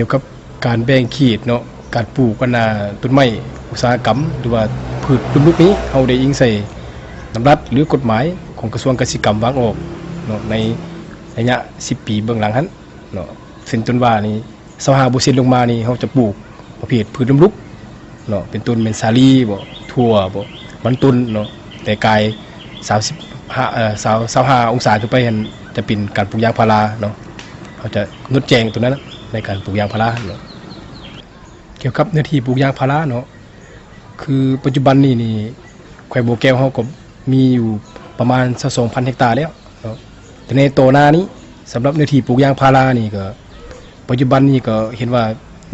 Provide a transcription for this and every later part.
ກ່ຽວກັບການແບ່ງເຂດເນາະ ການປູກອັນນ່າຕົ້ນໄມ້ອຸດສາຫະກຳ ຫຼືວ່າພືດລຸ່ມລຸກນີ້ ເຮົາໄດ້ອີງໃສ່ດຳລັດ ຫຼື ກົດໝາຍຂອງກະຊວງກະສິກຳວາງອອກເນາະ ໃນໄລຍະສິບປີເບື້ອງຫຼັງຫັ້ນເນາະ. ເຊັ່ນຕົ້ນຫວ້ານີ້ ຊາວຫ້າເປີເຊັນລົງມານີ້ ເຮົາຈະປູກປະເພດພືດລຸ່ມລຸກເນາະ ເປັນຕົ້ນແມ່ນສາລີບໍ ຖົ່ວບໍ ມັນຕົ້ນເນາະ. ແຕ່ກາຍຊາວ ສິບຫ້າ ເອີ ຊາວ ຊາວຫ້າອົງສາຂຶ້ນໄປຫັ້ນ ຈະເປັນການປູກຢາງພາລາເນາະ. ເຮົາຈະງົດແຈ້ງໂຕນັ້ນໃນການປູກຢາງພາລາເນາະ. ກ່ຽວກັບເນື້ອທີ່ປູກຢາງພາລາເນາະ ຄືປັດຈຸບັນນີ້ນີ້ ແຂວງບໍ່ແກ້ວເຮົາກໍມີຢູ່ປະມານຊາວສອງພັນເຮັກຕາແລ້ວເນາະ. ແຕ່ໃນຕໍ່ໜ້ານີ້ ສຳລັບເນື້ອທີ່ປູກຢາງພາລານີ້ກໍ ປັດຈຸບັນນີ້ກໍເຫັນວ່າ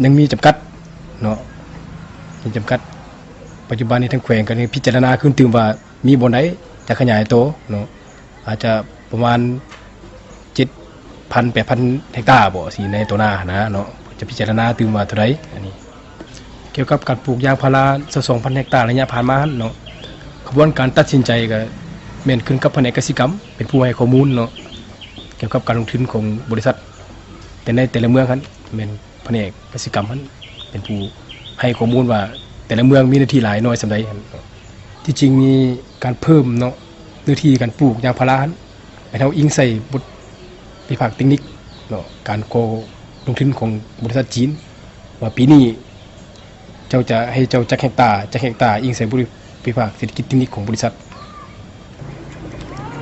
ຍັງມີຈຳກັດເນາະ ມີຈຳກັດ. ປັດຈຸບັນນີ້ທາງແຂວງກໍຍັງພິຈາລະນາຄືນຕື່ມວ່າ ມີບ່ອນໃດຈະຂະຫຍາຍຕໍ່ເນາະ ອາດຈະປະມານເຈັດພັນ ແປດພັນເຮັກຕາບໍ ຊິໃນຕໍ່ໜ້າຫັ້ນນະເນາະ ຈະພິຈາລະນາຕື່ມວ່າເທົ່າໃດ. ອັນນີ້ກ່ຽວກັບການປູກຢາງພາລາຊາວສອງພັນເຮັກຕາໄລຍະຜ່ານມາຫັ້ນເນາະ ຂະບວນການຕັດສິນໃຈກໍແມ່ນຂຶ້ນກັບພະແນກກະສິກຳ ເປັນຜູ້ໃຫ້ຂໍ້ມູນເນາະ ກ່ຽວກັບການລົງທຶນຂອງບໍລິສັດ ແຕ່ໃນແຕ່ລະເມືອງຫັ້ນ ແມ່ນພະແນກກະສິກຳຫັ້ນເປັນຜູ້ໃຫ້ຂໍ້ມູນວ່າ ແຕ່ລະເມືອງມີເນື້ອທີ່ຫຼາຍໜ້ອຍສ່ຳໃດຫັ້ນ. ທີ່ຈິງນີ້ການເພີ່ມເນາະ ເນື້ອທີ່ການປູກຢາງພາລາຫັ້ນ ແມ່ນເຮົາອີງໃສ່ບົດວິພາກເຕັກນິກເນາະ ການກໍ່ລົງທຶນຂອງບໍລິສັດຈີນ ວ່າປີນີ້ເຈົ້າຈະໃຫ້ເຈົ້າຈັກເຮັກຕາ ຈັກເຮັກຕາ ອີງໃສ່ບົດວິພາກເສດຖະກິດເຕັກນິກຂອງບໍລິສັດ.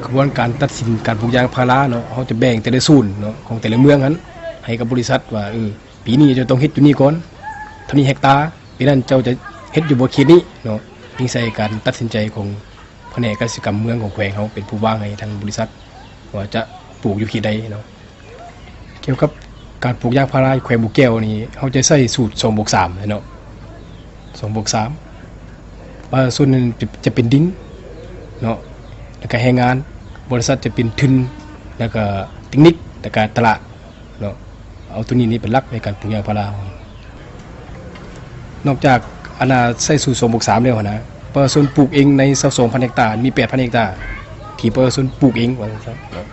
ຂະບວນການຕັດສິນການປູກຢາງພາລາເນາະ ເຮົາຈະແບ່ງແຕ່ລະໂຊນເນາະ ຂອງແຕ່ລະເມືອງຫັ້ນ ໃຫ້ກັບບໍລິສັດວ່າ ເອີ ປີນີ້ເຈົ້າຕ້ອງເຮັດຢູ່ນີ້ກ່ອນ ເທົ່ານີ້ເຮັກຕາ ປີນັ້ນເຈົ້າຈະເຮັດຢູ່ບໍ່ເຂດນີ້ເນາະ. ອີງໃສ່ການຕັດສິນໃຈຂອງພະແນກກະສິກຳເມືອງຂອງແຂວງເຮົາເປັນຜູ້ວາງໃຫ້ທາງບໍລິສັດວ່າຈະປູກຢູ່ເຂດໃດເນາະ. ກ່ຽວກັບການປູກຢາງພາລາແຂວງບໍ່ແກ້ວນີ້ ເຮົາຈະໃຊ້ສູດສອງບວກສາມເນາະ ສອງບວກສາມ ປະຊາຊົນນັ້ນຈະ ຈະເປັນດິນເນາະ ແລ້ວກະແຮງງານ ບໍລິສັດຈະເປັນທຶນ ແລ້ວກະເຕັກນິກ ແລ້ວກະຕະຫຼາດເນາະ. ເອົາໂຕນີ້ນີ້ເປັນຫຼັກໃນການປູກຢາງພາລາ. ນອກຈາກອັນນ່າໃຊ້ສູດສອງບວກສາມແລ້ວຫັ້ນນະ ປະຊາຊົນປູກເອງໃນຊາວສອງພັນເຮັກຕາ ມີແປດພັນເຮັກຕາທີ່ປະຊາຊົນປູກເອງວ່າຊັ້ນຊະເນາະ.